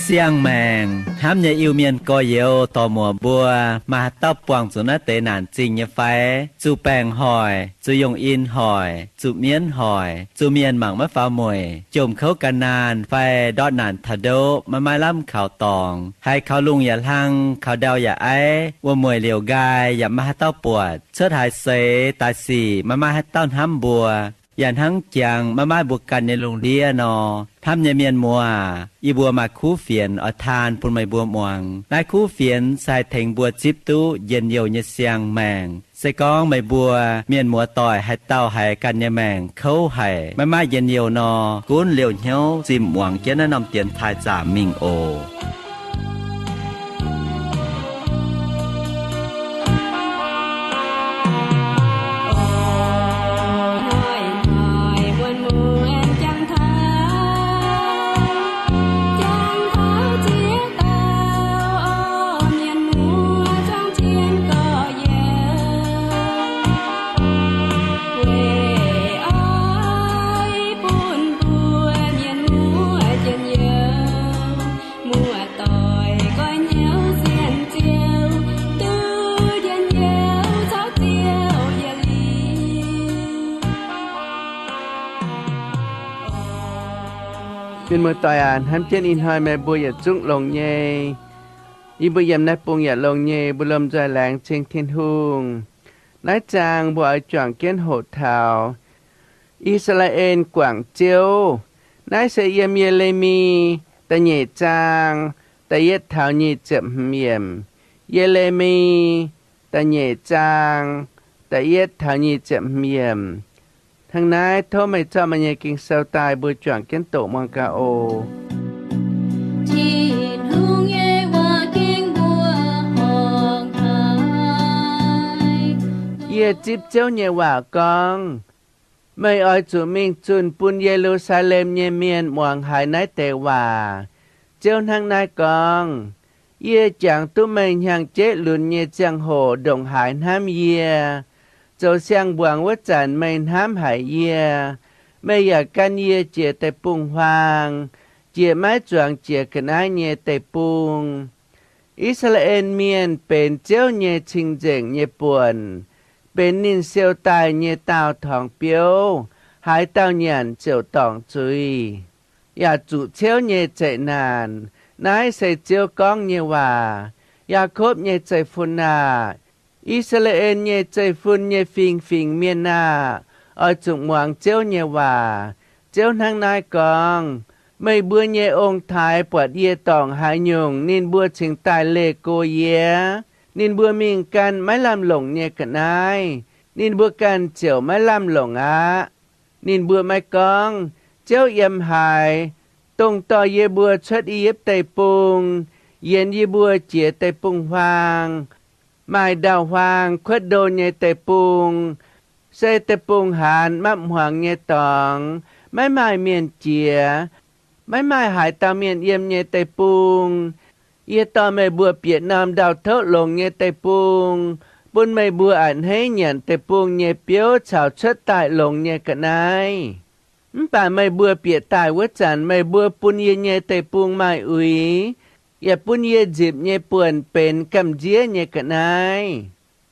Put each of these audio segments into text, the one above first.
Siang-maengc hnamv nyei Iu-Mienh gorx-youz dorc-muoc mbuo, maaih haaix dauh buangh zuqc naaiv deix naanc zingh nyei fai? Zuqc baengc hoic, zuqc yongh in hoic, zuqc mienv hoic, zuqc mienh mangc maiv faaux mueic, jomc kouv gan naanh fai ndortv naanc taux ndoqv maiv maaih lamh kaux dorngx, haiz kaux lungh yaac hlang, kaux ndau yaac aiv, wuom-mueic liouc nqaai yaac maiv maaih haaix dauh buatc, cuotv haaix seix daaih sic maiv maaih haaix dauh hnamv mbuo, yaac hnangv jangx maiv maaih mbuo ganh nyei lungh ndiev nor. Hnamv nyei mienh muoz, yie mbuo maaih kuv fienx oix taan bun meih mbuo muangx. Naaiv kuv fienx se haih tengx mbuo zipv duqv njien-youh nyei siang-maengc. Se gorngv meih mbuo mienh muoz-doic haaix dauh haiz ganh nyei maengc kouv haic, maiv maaih njien-youh nor, gunv liouh hnyouv zimh muangx jienv naaiv norm dienx taaih zaamc mingh oc. Mienh muoz-doic aac, hnamv jienv ih hnoi meih mbuo yietc zungv longx nyei. Yie mbuo yiem naaiv bung yaac longx nyei, mbuo lomh nzoih laengz ceng Tin-Hungh. Naaiv zaang mbuo oix juangc jienv hoqc taux I^saa^laa^en guangc Ziouv. Naaiv se yiem Ye^le^mi da'nyeic zaang da'yietv taux nyic ziepc hmz yiemc. Ye^le^mi da'nyeic zaang da'yietv taux nyic ziepc hmz yiemc. Hnangv naaiv tov meih zorqv meih nyei Ging-Sou daaih mbuo juangc jienv doqc muangx gaax oc. Tin-Hungh nyei waac gengh mbuo horngc haic. Yie zipv Ziouv nyei waac gorngv, meih oix zuqc mingh zunh bun Ye^lu^saa^lem nyei mienh muangx haiz naaiv deix waac. Ziouv hnangv naaiv gorngv, Yie jangx duqv meih hnyangx-jeiv lunx nyei ziangh hoc ndongc haaix hnamv yie. Zoux siang-mbuangz wuov zanc meih hnamv haic yie. Meih yaac gan yie jiex deic-bung-huaang, jiex maiv zuangx jiex ga'naaiv nyei deic-bung. I^saa^laa^en Mienh benx Ziouv nyei cing-nzengc nyei buonc, benx ninh siou daaih nyei daauh torngx biouv, haaix dauh nyanc ziouc dorngc zuiz, yaac zuqc ciouv nyei zeqc naanc. Naaiv se Ziouv gorngv nyei waac. Yaakopv nyei zeiv-fun aah! I^saa^laa^en nyei zeiv-fun nyei fingx-fingx mienh aah! Oix zuqc muangx Ziouv nyei waac. Ziouv hnangv naaiv gorngv, Meih mbuo nyei ong-taaix buatc yie dorngc haaix nyungc, ninh mbuo cingx daaih leih go yie. Ninh mbuo mingh ganh maiv lamh longc nyei ga'naaiv, ninh mbuo ganh ziouc maiv lamh longc aqv. Ninh mbuo maiv gorngv, Ziouv yiem haaix? Dongh dorh yie mbuo cuotv I^yipv Deic-Bung, yienx yie mbuo jiex deic-bung-huaang, maaih ndau-huaang kuotv ndo nyei deic-bung, se deic-bung haanz mapv hmuangx nyei dorngx, maiv maaih mienh jiex, maiv maaih haaix dauh mienh yiem nyei deic-bung. Yie dorh meih mbuo bieqc norm ndau-touv longx nyei deic-bung, bun meih mbuo a'hneiv nyanc deic-bung nyei biouv caux cuotv daaih longx nyei ga'naaiv. Mv baac meih mbuo bieqc daaih wuov zanc, meih mbuo bun yie nyei deic-bung maaih uix, yaac bun yie nzipc nyei buonc benx gamh nziev nyei ga'naaiv.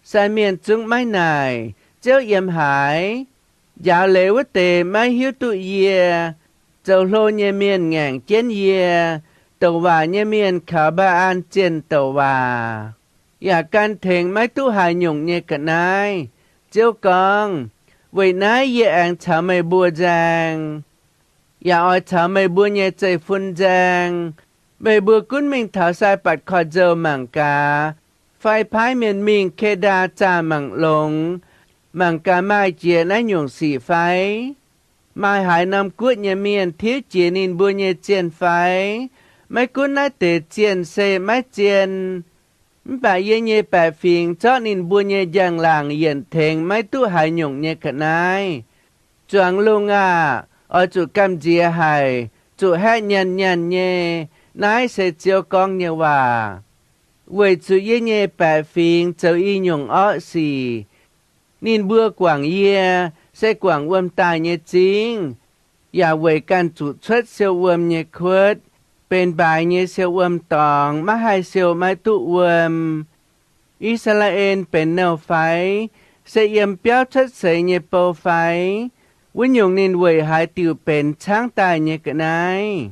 Sai mienh zungv maiv naaic, Ziouv yiem haaix? Njaaux leiz wuov deix maiv hiuv duqv yie. Zoux hlo nyei mienh ngaengc jienv yie. Douc waac nyei mienh kaux Mbaa^an zienh douc waac, yaac gan tengx maiv duqv haaix nyungc nyei ga'naaiv. Ziouv gorngv, Weic naaiv yie aengx caux meih mbuo nzaeng, yaac oix caux meih mbuo nyei zeiv-fun nzaeng. Meih mbuo gunv mingh taux Saibatc Koiv-Nzou mangc gaax, fai paaiv mienh mingh Ke^ndaa Zaah mangc longx, mangc gaax maaih jiex naaiv nyungc sic fai? Maaih haaix norm guoqv nyei mienh tiuv jiex ninh mbuo nyei zienh fai? Maiv gunv naaiv deix zienh se maiv zien, mv baac yie nyei baeqc fingx zorqv ninh mbuo nyei njang-laangc yienc tengx maiv duqv haaix nyungc nyei ga'naaiv. Zuangx lungh aah! Oix zuqc gamh nziex haic, zuqc haeqv nyanh nyanh nyei. Naaiv se Ziouv gorngv nyei waac. Weic zuqc yie nyei baeqc fingx zoux i nyungc orqv sic. Ninh mbuo guangc yie se guangc wuom-daaih nyei zingv, yaac weic ganh zuqc cuotv siou wuom nyei kuotv. benx mbaaix nyei siou wuom dorngx, maiv haih siou maiv duqv wuom. I^saa^laa^en benx nouh fai? Se yiem biauv cuotv seix nyei bou fai? Wuov nyungc ninh weic haaix diuc benx caangv daaih nyei ga'naaiv?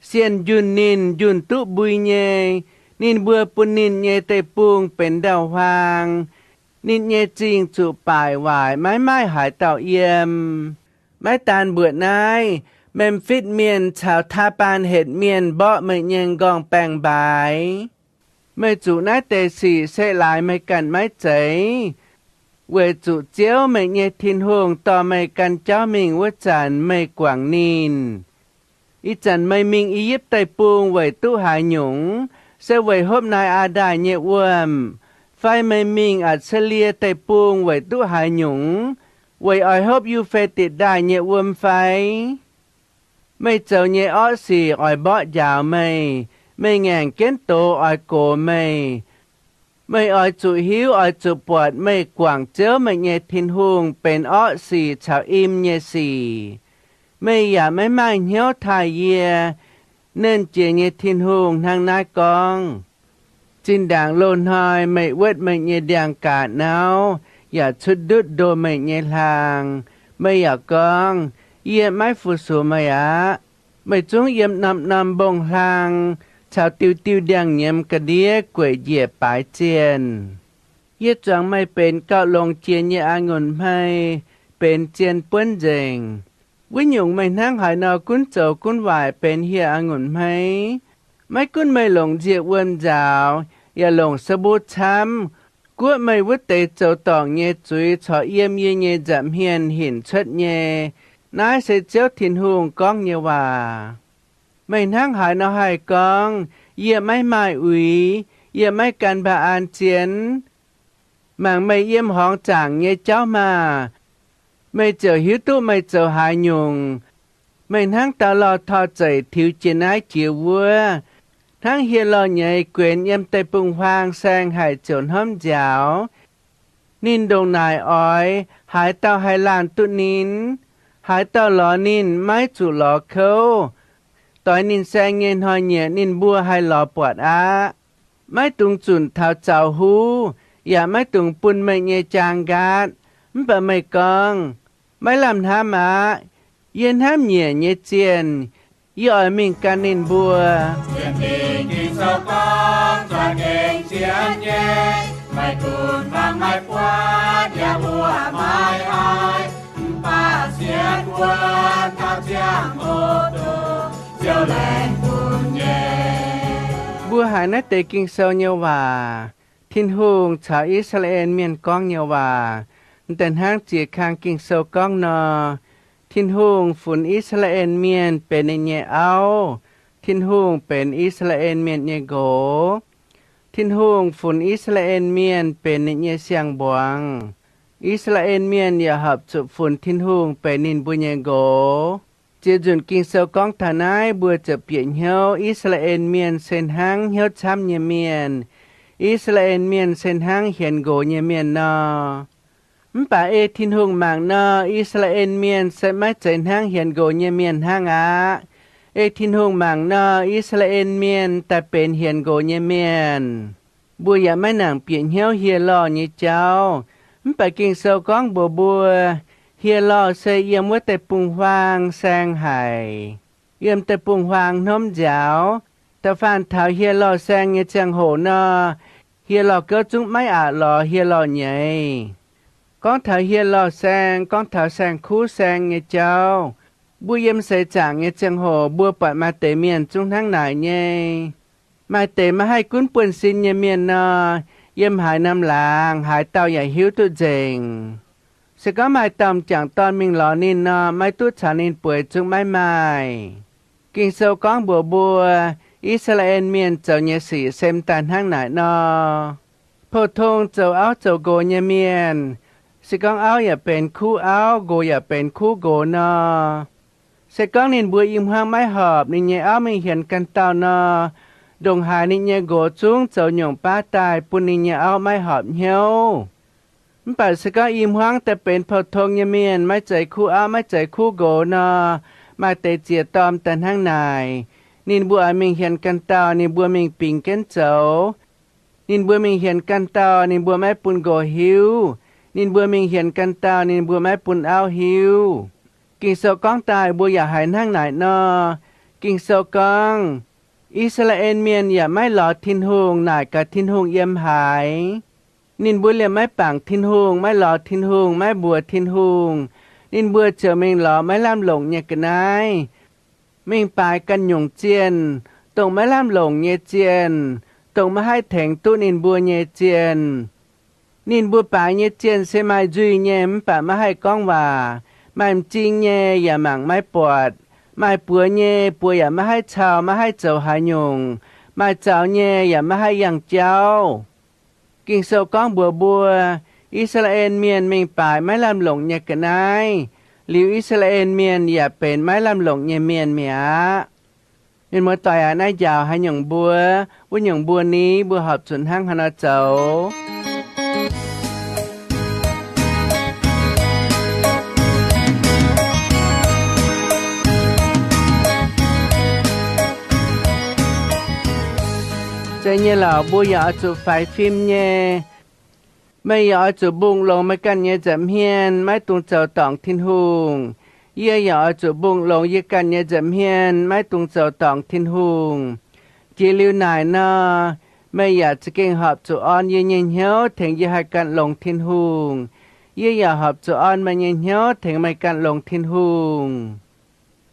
Sienh njunh ninh njunh duqv mbui nyei. Ninh mbuo bun ninh nyei deic-bung benx ndau-huaang. Ninh nyei zingh zuqc baaic waaic, maiv maaih haaix dauh yiem. Maiv daan mbuoqc naaiv, Memfitv Mienh caux Taa^baan^hetc Mienh mborqv meih nyei nqorngv-baengh mbaaix. Meih zuqc naaiv deix sic se laaix meih ganh maiv zeiz, weic zuqc Ziouv, meih nyei Tin-Hungh, dorh meih gan jauv mingh wuov zanc meih guangc ninh. Ih zanc meih mingh I^yipv Deic-Bung weic duqv haaix nyungc? Se weic hopv naaiv aa ndaaih nyei wuom? Fai meih mingh Atc^se^lie Deic-Bung weic duqv haaix nyungc? Weic oix hopv Yu^fe^ditc Ndaaih nyei wuom fai? Meih zoux nyei orqv sic oix mborqv njaaux meih. Meih ngaengc jienv doz oix gox meih. Meih oix zuqc hiuv, oix zuqc buatc meih guangc Ziouv, meih nyei Tin-Hungh, benx orqv sic caux im nyei sic. Meih yaac maiv maaih hnyouv taaih yie. Nernh Jiex nyei Tin-Hungh hnangv naaiv gorngv. Zinh ndaangc loz-hnoi meih wuotv meih nyei ndiangx-gaax nauv yaac cuotv ndutv ndo meih nyei hlaang. Meih yaac gorngv, Yie maiv fu-sux meih aqv. Meih zungv yiem norm-norm mbong-hlang caux diuh diuh ndiangx-nyiemz ga'ndiev gueic njiec baaix zienh. Yie zuangx meih benx gauh longx jiex nyei a'ngunc hmei, benx zien buonv nzengc. Wuov nyungc, meih hnangv haaix nor gunv zoux gunv waaic benx hieh a'ngunc hmei? Maiv gunv meih longc nziec wuom nzaaux, yaac longc sa mbuv camv, guoqv meih wuov deix zoux dorngc nyei zuiz corc yiem yie nyei nza'hmien hinc cuotv nyei. Naaiv se Ziouv Tin-Hungh gorngv nyei waac. Meih hnangv haaix nor haih gorngv, Yie maiv maaih uix, yie maiv gan mbaa^an zien? Mangc meih yiem horngz zaangc nyei jauv maah! Meih ziouc hiuv duqv meih zoux haaix nyungc. Meih hnangv dauh lorh tor zeic tiux jiex naaiv jiex wuov, hnangv hieh lorh nyeiz guenx yiem deic-bung-huaang saeng haic ziouc hnomv nziaaux. Ninh ndongc naaic oix, haaix dauh haih laanh duqv ninh? Haaix dauh lorz ninh maiv zuqc lorz kouv? Doix ninh saeng nyei hnoi-nyieqc ninh mbuo haih lorz buatc aqv. Maiv dungx zunc taux zaux huv, yaac maiv dungx bun meih nyei jaang nqaatv. Mv baac meih gorngv, Maiv lamh hnamv aqv. Yie hnamv nyiec nyei zienh, yie oix mingh gan ninh mbuo. Mbuo haiz naaiv deix Ging-Sou nyei waac, Tin-Hungh caux I^saa^laa^en Mienh gorngv nyei waac, daaih hnangv ziex kang Ging-Sou gorngv nor, Tin-Hungh funx I^saa^laa^en Mienh benx ninh nyei auv. Tin-Hungh benx I^saa^laa^en Mienh nyei nqox. Tin-Hungh funx I^saa^laa^en Mienh benx ninh nyei siang-mbuangz. I^saa^laa^en Mienh yaac horpc zuqc funx Tin-Hungh benx ninh mbuo nyei nqox. Ziex nzunc Ging-Sou gorngv taux naaiv, mbuo ziouc bieqc hnyouv I^saa^laa^en Mienh se hnangv hnyouv camv nyei mienh. I^saa^laa^en Mienh se hnangv hienx nqox nyei mienh nor. Mv baac ei Tin-Hungh mangc nor, I^saa^laa^en Mienh se maiv zeiz hnangv hienx nqox nyei mienh hnangv aqv. Ei Tin-Hungh mangc nor, I^saa^laa^en Mienh daaih benx hienx nqox nyei mienh. Mbuo yaac maiv nangc bieqc hnyouv hieh lorh nyei jauv. Mv baac Ging-Sou gorngv mbuox mbuo, hieh lorh se yiem wuov deic-bung-huaang saeng haic, yiem deic-bung-huaang hnomv nziaaux. Da'faanh taux hieh lorh saeng nyei ziangh hoc nor, hieh lorh gouv zungv maiv aqc lorz hieh lorh nyeiz. Gorngv taux hieh lorh saeng, gorngv taux saeng-kuv saeng nyei jauv. Mbuo yiem seix zaangc nyei ziangh hoc mbuo buatc maaih deix mienh zungv hnangv naaic nyei. Maaih deix maiv haih gunv buonv-sin nyei mienh nor, yiem haaix norm laangz haaix dauh yaac hiuv duqv nzengc. Se gorngv maaih dauh m'jangc dorn mingh lorz ninh nor, maiv duqv caux ninh bueix zungv maiv maaih. Ging-Sou gorngv mbuox mbuo, I^saa^laa^en Mienh zoux nyei sic se m'daaih hnangv naaic nor. Pou-tong zoux auv zoux nqox nyei mienh, se gorngv auv yaac benx kuv auv, nqox yaac benx kuv nqox nor, se gorngv ninh mbuo i hmuangv maiv horpc, ninh nyei auv mingh hienx ganh dauh nor, ndongc haaix ninh nyei nqox zungv zoux nyungc baav daaih bun ninh nyei auv maiv horpc hnyouv. Mv baac se gorngv i hmuangv daaih benx pou-tong nyei mienh, maiv zeiz kuv auv, maiv zeiz kuv nqox nor, maaih deix ziex dorn daaih hnangv naaic. Ninh mbuo oix mingh hienx ganh dauh, ninh mbuo mingh bingx jienv zoux. Ninh mbuo mingh hienx ganh dauh, ninh mbuo maiv bun nqox hiuv. Ninh mbuo mingh hienx ganh dauh, ninh mbuo maiv bun auv hiuv. Ging-Sou gorngv daaih mbuo yaac haiz hnangv naaic nor. Ging-Sou gorngv, I^saa^laa^en Mienh yaac maiv lorz Tin-Hungh naaic gaax Tin-Hungh yiem haaix. Ninh mbuo liemh maiv bangc Tin-Hungh, maiv lorz Tin-Hungh, maiv mbuox Tin-Hungh. Ninh mbuo ziouc mingh lorz maiv lamh longc nyei ga'naaiv, mingh baaix ganh nyungc zienh, dongh maiv lamh longc nyei zienh, dongh maiv haih tengx duqv ninh mbuo nyei zienh. Ninh mbuo baaix nyei zienh se maaih nzuih nyei mv baac maiv haih gorngv waac, maaih m'zing nyei yaac mangc maiv buatc, maaih buoz nyei buoz yaac maiv haih cau, maiv haih zoux haaix nyungc, maaih zaux nyei yaac maiv haih yangh jauv. Ging-Sou gorngv mbuox mbuo, I^saa^laa^en Mienh mingh baaix maiv lamh longc nyei ga'naaiv, liuz I^saa^laa^en Mienh yaac benx maiv lamh longc nyei mienh mi'aqv. Mienh muoz-doic aac, naaiv njaaux haaix nyungc mbuo, wuov nyungc mbuo ni, mbuo horpc zuqc hnangv haaix nor zoux? Zeiz nyei lorqc, mbuo yaac oix zuqc faix fim nyei. Meih yaac oix zuqc mbungh longx meih ganh nyei nza'hmien, maiv dungx zoux dorngc Tin-Hungh. Yie yaac oix zuqc mbungh longx yie ganh nyei nza'hmien, maiv dungx zoux dorngc Tin-Hungh. Jiex liuz naaic nor, meih yaac za'gengh horpc zuqc orn yie nyei hnyouv tengx yie haih ganh longx Tin-Hungh. Yie yaac horpc zuqc orn meih nyei hnyouv tengx meih ganh longx Tin-Hungh.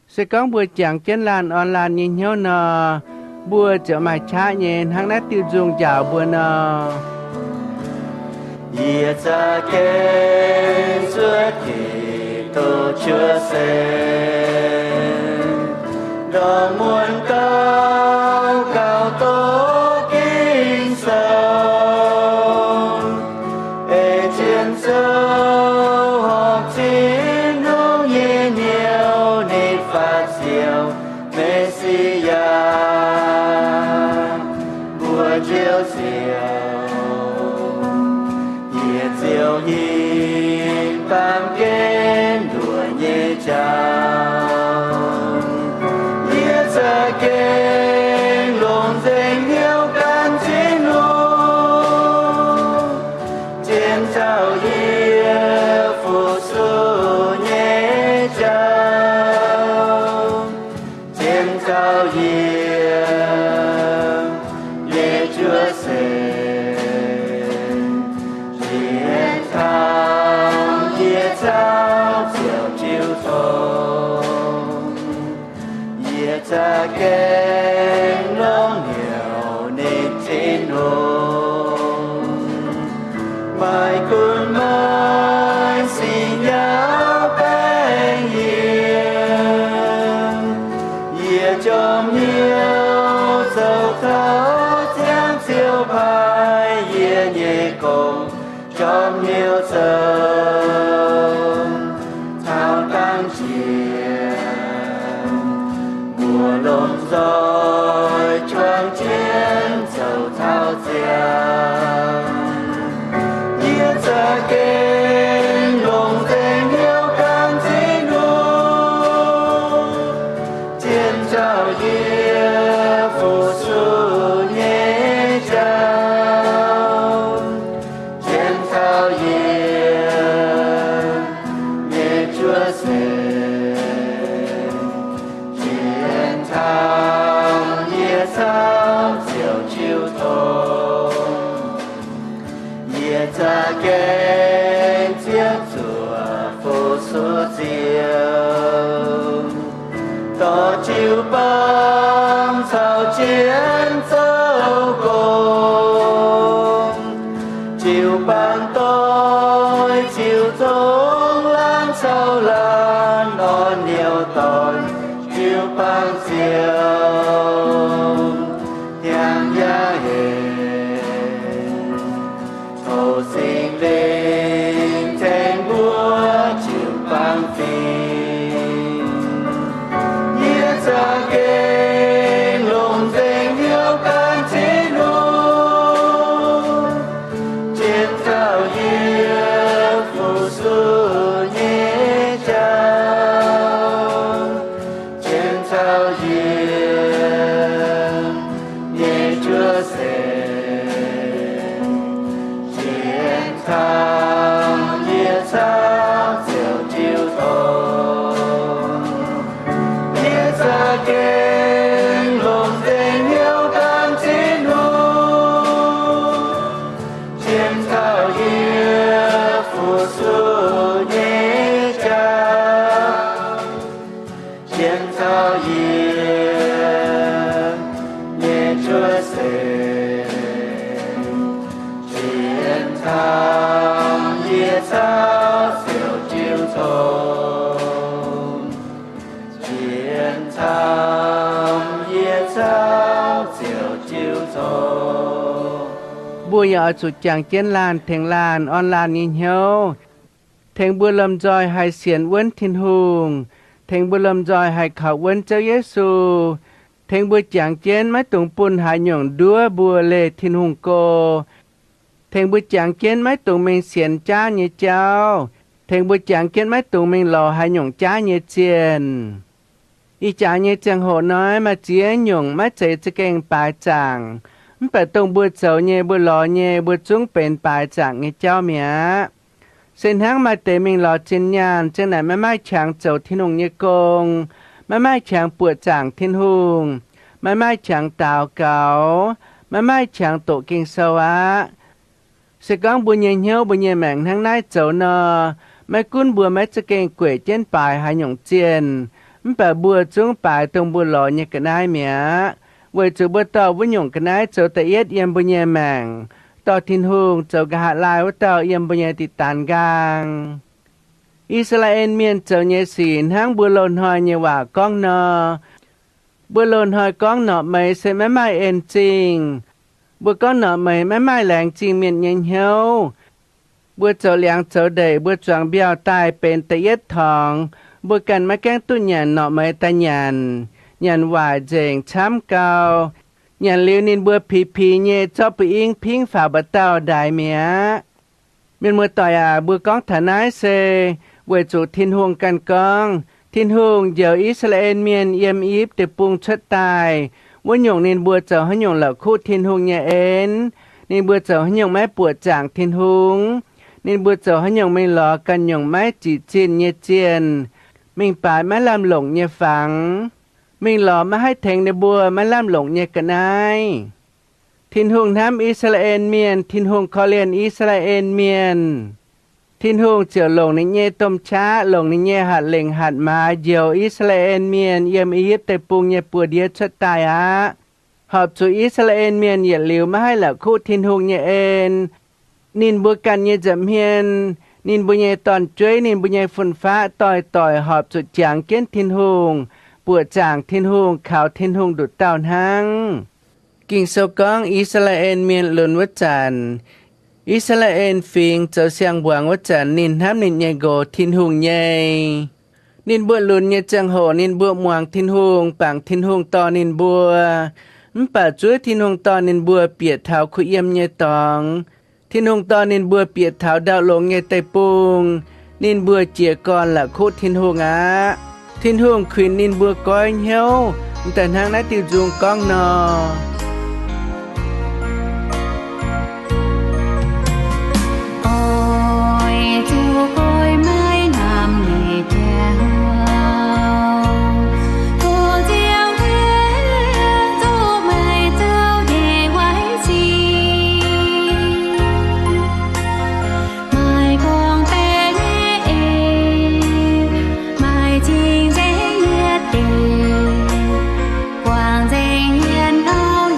Se gorngv mbuo jangx jienv laanh orn laanh nyei hnyouv nor, mbuo ziouc maaih qaqv nyei hnangv naaiv diuh nzung njaaux mbuo nor. Yie za'gengh zuov Giduc cuotv seix, ndorm muonz daux gaux doqc Ging-Sou, ei zien zoux horpc Tin-Hungh nyei hnyouv, ninh faatv siou Me^si^yaa, mbuo Ziouv siou. Yie ziouc hingh baamh gen nduoc nyei jauv. Yie za'gengh longc nzengc hnyouv gan Tin-Hungh, zien taux yie fu-sux nyei jauv, zien taux yie nyei cuotv seix, zien taux yie caux ziouc jiu tong. Yie za'gengh longc hnyouv ninh Tin-Hungh, maaih gunv maaih singx nyaauv baengh yie. Yie jorm hnyouv zoux taux ziangh Ziouv paaiv yie nyei gong, jorm hnyouv zoux taux dangv jiex, mbuo lomh nzoih juangc jienv zoux taux ziangh. Yie za'gengh longc nzengc hnyouv gan Tin-Hungh, zien taux yie fu-sux nyei jauv, zien taux yie nyei cuotv seix, zien taux yie caux ziouc jiu tong. Yie za'gengh ziouc zuoqc fu-sux Ziouv, dorh jiu-baang caux jienv zoux gong. Jiu-baang doix, jiu zong laangz caux laanh orn hnyouv dorn, jiu-baang ziouc hnyangx-yaangh hec. Tov Singx Lingh tengx mbuo jiu-baang fingx. Yie za'gengh longc nzengc hnyouv gan Mbuo yaac oix zuqc jangx jienv laanh tengx laanh orn laanh nyei hnyouv, tengx mbuo lomh nzoih haih sienx wuonv Tin-Hungh, tengx mbuo lomh nzoih haih kaux wuonv Ziouv Yesu, tengx mbuo jangx jienv maiv dungx bun haaix nyungc nduov mbuo leih Tin-Hungh go, tengx mbuo jangx jienv maiv dungx mingh sienx jaav nyei jauv, tengx mbuo jangx jienv maiv dungx mingh lorz haaix nyungc jaav nyei zienh. Ih jaax nyei ziangh hoc hnoi maaih ziex nyungc maiv zeiz za'gengh baaix zaangc, mv baac dongh mbuo zoux nyei, mbuo lorz nyei, mbuo zungv benx baaix zaangc nyei jauv mi'aqv. Se hnangv maaih deix mingh lorz zinh nyaanh ziang naaic maiv maaih qangx zoux Tin-Hungh nyei gong, maiv maaih qangx buoqc zaangc Tin-Hungh, maiv maaih qangx daux gaux, maiv maaih qangx doqc Ging-Sou aqv. Se gorngv mbuo nyei hnyouv, mbuo nyei maengc hnangv naaiv zoux nor, maiv gunv mbuo maiv za'gengh gueic jienv baaix haaix nyungc zienh, mv baac mbuo zungv baaix dongh mbuo lorz nyei ga'naaiv mi'aqv, weic zuqc mbuo dorh wuov nyungc ga'naaiv zoux da'yietv yiem mbuo nyei maengc, dorh Tin-Hungh zoux nqa'haav laai wuov dauh yiem mbuo nyei diqc daanx nqaang. I^saa^laa^en Mienh zoux nyei sic hnangv mbuo loz-hnoi nyei waac gorngv nor, mbuo loz-hnoi gorngv norqc meix se maiv maaih en-zingh. Mbuo gorngv norqc meix maiv maaih laengz zingh mienh nyei hnyouv. Mbuo zoux liangx zoux ndeic, mbuo zuangx mbiauh daaih benx da'yietv torngx, mbuo ganh maiv gaengh duqv nyanc norqc meix daaih nyanc. Nyanc waaic nzengc camv gau. Nyanc liuz ninh mbuo piz-piz nyei zorqv buo ingv pingv faaux mba'dauh ndaix mi'aqv. Mienh muoz-doic aac, mbuo gorngv taux naaiv se weic zuqc Tin-Hungh ganh gorngv, Tin-Hungh njoux I^saa^laa^en Mienh yiem I^yipv Deic-Bung cuotv daaih wuov nyungc, ninh mbuo zoux haaix nyungc la'kuqv Tin-Hungh nyei en? Ninh mbuo zoux haaix nyungc maiv buoqc zaangc Tin-Hungh? Ninh mbuo zoux haaix nyungc mingh lorz ganh nyungc maiv zic zinh nyei zienh, mingh baaix maiv lamh longc nyei fangx, mingh lorz maiv haih tengx ninh mbuo maiv lamh longc nyei ga'naaiv? Tin-Hungh hnamv I^saa^laa^en Mienh. Tin-Hungh korv-lienh I^saa^laa^en Mienh. Tin-Hungh ziouc longc ninh nyei domh qaqv, longc ninh nyei hatc lengc hatc maaz njoux I^saa^laa^en Mienh yiem I^yipv Deic-Bung nyei buoz-ndiev cuotv daaih aqv. Horpc zuqc I^saa^laa^en Mienh yietc liuz maiv haih la'kuqv Tin-Hungh nyei en, ninh mbuo ganh nyei nza'hmien, ninh mbuo nyei dorn-jueiv, ninh mbuo nyei fun-faqv doix-doix horpc zuqc jangx jienv Tin-Hungh, buoqc zaangc Tin-Hungh, kaux Tin-Hungh nduqc dauh hnangv. Ging-Sou gorngv I^saa^laa^en Mienh lunx wuov zanc, I^saa^laa^en Fingx zoux siang-mbuangz wuov zanc, ninh hnamv ninh nyei nqox Tin-Hungh nyei. Ninh mbuo lunx nyei ziangh hoc ninh mbuo muangx Tin-Hungh, bangc Tin-Hungh dorh ninh mbuo. Mv baac zuov Tin-Hungh dorh ninh mbuo bieqc taux kuh yiem nyei dorngx. Tin-Hungh dorh ninh mbuo bieqc taux ndau longx nyei deic-bung. Ninh mbuo jiez gorn la'kuqv Tin-Hungh aqv. Tin-Hungh kuinx ninh mbuo goiv hnyouv, m'daaih hnangv naaiv diuh nzung gorngv nor. Oix zuqc goiv maiv namx nyeic jauv, tov ziangh jienv zuqc meih zouv nyei waaiv sic. Maaih gorngv-baeqc nyei eix, maaih cing-nzengc yietc deix, guangc nzengc hmien auv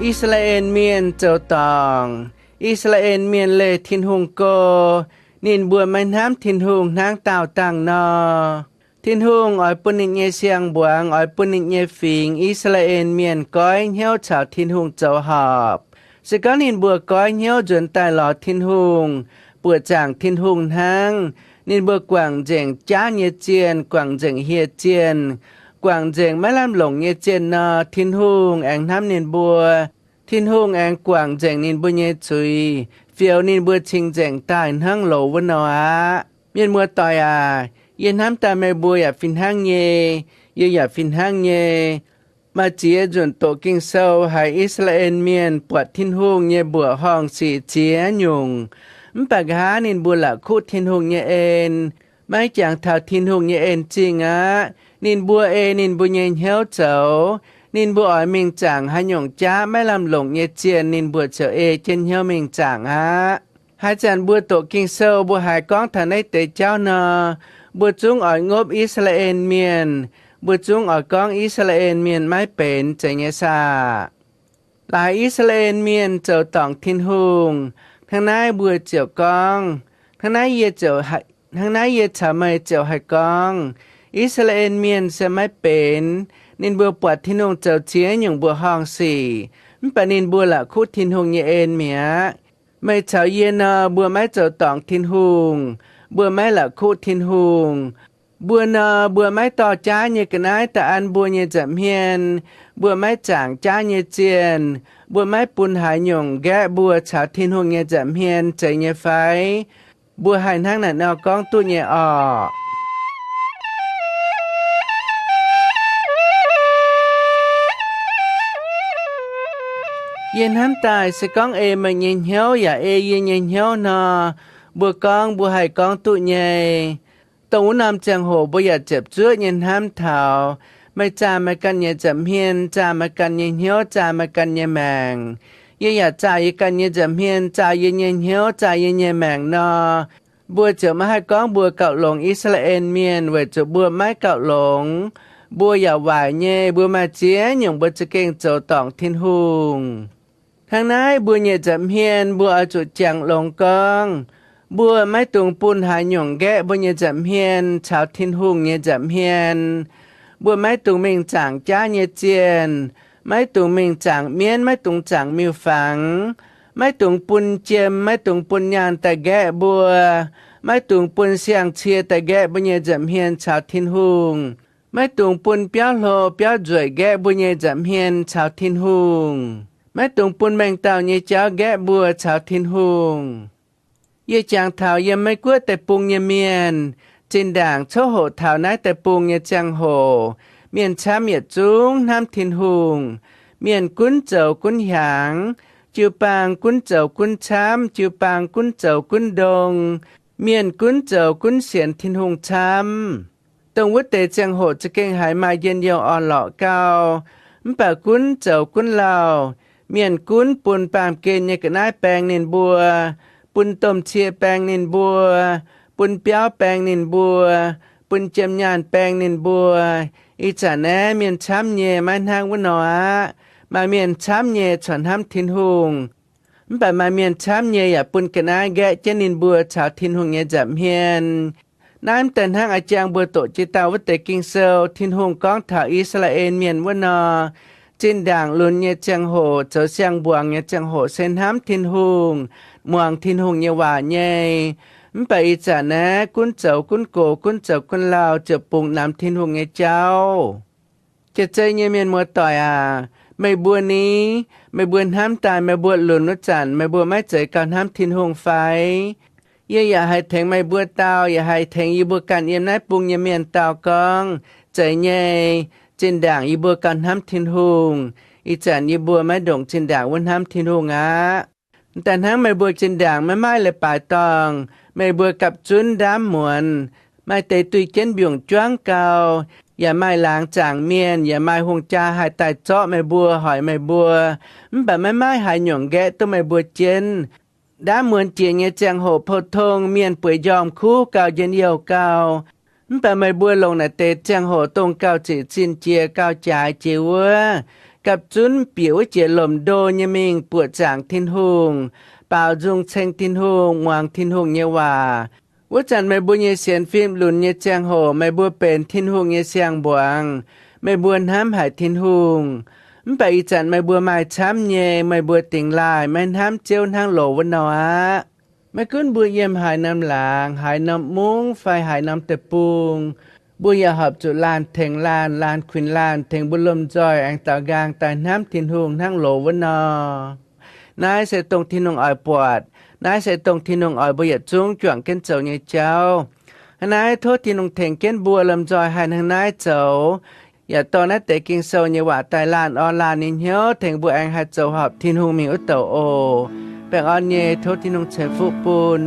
I^saa^laa^en Mienh zoux dorngc. I^saa^laa^en Mienh leih Tin-Hungh go. Ninh mbuo maiv hnamv Tin-Hungh hnangv daauh dangh nor. Tin-Hungh oix bun ninh nyei siang-mbuangz, oix bun ninh nyei fingx, I^saa^laa^en Mienh, goiv hnyouv caux Tin-Hungh zoux horpc. Se gorngv ninh mbuo goiv hnyouv nzuonx daaih lorz Tin-Hungh, buoqc zaangc Tin-Hungh hnangv, ninh mbuo guangc nzengc jaav nyei zienh, guangc nzengc hieh zienh, guangc nzengc maiv lamh longc nyei zienh nor, Tin-Hungh aengx hnamv ninh mbuo. Tin-Hungh aengx guangc nzengc ninh mbuo nyei zuiz, fioux ninh mbuo cingx nzengc daaih hnangv loz wuov nor aqv. Mienh muoz-doic aac, yie hnamv daaih meih mbuo yaac fih hnangv nyei, yie yaac fih hnangv nyei. Maaih ziex nzunc doqc Ging-Sou haiz I^saa^laa^en Mienh buatc Tin-Hungh nyei mbuoqc horngh sic ziex nyungc, mv baac nqa'haav ninh mbuo la'kuqv Tin-Hungh nyei en, maiv jangx taux Tin-Hungh nyei en-zingh aqv. Ninh mbuo ei ninh mbuo nyei hnyouv zoux. Ninh mbuo oix mingh zaangc haaix nyungc jaav maiv lamh longc nyei zienh, ninh mbuo ziouc ei jienv hnyouv mingh zaangc aqv. Haaix zanc mbuo doqc Ging-Sou mbuo haiz gorngv taux naaiv deix jauv nor, mbuo zungv oix ngopv I^saa^laa^en Mienh. Mbuo zungv oix gorngv I^saa^laa^en Mienh maiv benx zeiz nyei saah? Laaix I^saa^laa^en Mienh zoux dorngc Tin-Hungh, hnangv naaiv mbuo ziouc gorngv, hnangv naaiv yie caux meih ziouc haih gorngv, I^saa^laa^en Mienh se maiv benx. Ninh mbuo buatc Tin-Hungh zoux ziex nyungc mbuoqc horngh sic, mv baac ninh mbuo la'kuqv Tin-Hungh nyei en mi'aqv. Meih caux yie nor, mbuo maiv zoux dorngc Tin-Hungh. Mbuo maiv la'kuqv Tin-Hungh. Mbuo nor, mbuo maiv dorh jaav nyei ga'naaiv daaih an mbuo nyei nza'hmien. Mbuo maiv zaangc jaav nyei zienh. Mbuo maiv bun haaix nyungc nqaeqv mbuo caux Tin-Hungh nyei nza'hmien, zeiz nyei fai? Mbuo haih hnangv naaic nor gorngv duqv nyei orqc? Yie hnamv daaih se gorngv ei meih nyei hnyouv yaac ei yie nyei hnyouv nor, mbuo gorngv mbuo haih gorngv duqv nyei. Dongh wuov norm ziangh hoc mbuo yaac ziepc zuoqv nyei hnamv taux, meih zaah meih ganh nyei nza'hmien, zaah meih ganh nyei hnyouv, zaah meih ganh nyei maengc. Yie yaac zaah yie ganh nyei nza'hmien, zaah yie nyei hnyouv, zaah yie nyei maengc nor, mbuo ziouc maiv haih gorngv mbuo gauh longx I^saa^laa^en Mienh, weic zuqc mbuo maiv gauh longx. Mbuo yaac waaic nyei, mbuo maaih ziex nyungc mbuo za'gengh zoux dorngc Tin-Hungh. Hnangv naaiv mbuo nyei nza'hmien mbuo oix zuqc jangx longx gorngv, mbuo maiv dungx bun haaix nyungc nqaeqv mbuo nyei nza'hmien caux Tin-Hungh nyei nza'hmien. Mbuo maiv dungx mingh zaangc jaav nyei zienh, maiv dungx mingh zaangc mienv, maiv dungx zaangc miuc-fangx, maiv dungx bun jiem, maiv dungx bun nyaanh daaih nqaeqv mbuo, maiv dungx bun siang-cie daaih nqaeqv mbuo nyei nza'hmien caux Tin-Hungh, maiv dungx bun biauv hlo biauv nzueic nqaeqv mbuo nyei nza'hmien caux Tin-Hungh, maiv dungx bun mengh dauh nyei jauv nqaeqv mbuo caux Tin-Hungh. Yie jangx taux yiem Meiv Guoqv deic-bung nyei mienh, zinh ndaangc coqv hoqc taux naaiv deic-bung nyei ziangh hoc, mienh camv yietc zungv hnamv Tin-Hungh. Mienh gunv zoux gunv hiaangx, jiu-baang gunv zoux gunv camv, jiu-baang gunv zoux gunv ndong. Mienh gunv zoux gunv sienx Tin-Hungh camv. Dongh wuov deix ziangh hoc za'gengh haiz maaih njien-youh orn-lorqc gau. Mv baac gunv zoux gunv lauh, mienh gunv bun baamh gen nyei ga'naaiv baeng ninh mbuo, bun domh cie baeng ninh mbuo, bun biauv baeng ninh mbuo, bun jiem nyaanh baeng ninh mbuo. Ih zanc naaiv mienh camv nyei maiv hnangv wuov nor aqv. Maaih mienh camv nyei corc hnamv Tin-Hungh. Mv baac maaih mienh camv nyei yaac bun ga'naaiv nqaeqv jienv ninh mbuo caux Tin-Hungh nyei nza'hmien. Naaiv mv daaih hnangv a'jang mbuo doqc jiex dauh wuov deix Ging-Sou, Tin-Hungh gorngv taux I^saa^laa^en Mienh wuov nor, zinh ndaangc lunx nyei ziangh hoc, zoux siang-mbuangz nyei ziangh hoc se hnamv Tin-Hungh, muangx Tin-Hungh nyei waac nyei. Mv baac ih zanc naaiv gunv zoux gunv gox, gunv zoux gunv lauh ziouc bungx namx Tin-Hungh nyei jauv. Jiex zei nyei mienh muoz-doic aac, meih mbuo ni, meih mbuo hnamv daaih meih mbuo lunx wuov zanc meih mbuo maiv zeiz gauh hnamv Tin-Hungh fai? Yie yaac haih tengx meih mbuo dau, yaac haih tengx yie mbuo ganh yiem naaiv bung nyei mienh dau gorngv, zeiz nyei, zinh ndaangc yie mbuo gauh hnamv Tin-Hungh, ih zanc yie mbuo maiv ndongc zinh ndaangc wuov hnamv Tin-Hungh aqv. Daaih hnangv meih mbuo zinh ndaangc maiv maaih leiz-baaix dorngh, meih mbuo gapv zunv ndaamv muonz, maaih deix duih jienv mbiungc juangv gau, yaac maaih laangz zaangc mienh, yaac maaih hungh jaa haih daaih zorqv meih mbuo, hoic meih mbuo, mv baac maiv maaih haaix nyungc nqaeqv duqv meih mbuo jienv. Ndaamv muonz jiex nyei ziangh hoc pou tong mienh bueix njormh kuv gauh njien-youh gau. Mv baac meih mbuo longc naaic deix ziangh hoc dongh gauh ziqc zinh jiex gauh jaaix jiex wuov, gapv zunv bieqc wuov jiex lomc ndo nyei mingh buoqc zaangc Tin-Hungh, baaux nzung ceng Tin-Hungh, muangx Tin-Hungh nyei waac. Wuov zanc meih mbuo nyei sienx fim lunx nyei ziangh hoc, meih mbuo benx Tin-Hungh nyei siang-mbuangz, meih mbuo hnamv haic Tin-Hungh. Mv baac ih zanc meih mbuo maaih camv nyei, meih mbuo dingx laaih maiv hnamv Ziouv hnangv loz wuov nor aqv. Maiv gunv mbuo yiem haaix norm laangz, haaix norm mungv, fai haaix norm deic-bung, mbuo yaac horpc zuqc laanh tengx laanh, laanh kuinx laanh, tengx mbuo lomh nzoih aengx daaux nqaang daaih hnamv Tin-Hungh hnangv loz wuov nor. Naaiv se dongh Tin-Hungh oix buatc. Naaiv se dongh Tin-Hungh oix mbuo yietc zungv juangc jienv zoux nyei jauv. Hnangv naaiv tov Tin-Hungh tengx jienv mbuo lomh nzoih haih hnangv naaiv zoux, yaac dorh naaiv deix Ging-Sou nyei waac daaih laanh orn laanh nyei hnyouv, tengx mbuo aengx haih zoux horpc Tin-Hungh mingh wuov douc oc. Baengh orn nyei, tov Tin-Hungh ceix fuqv bun.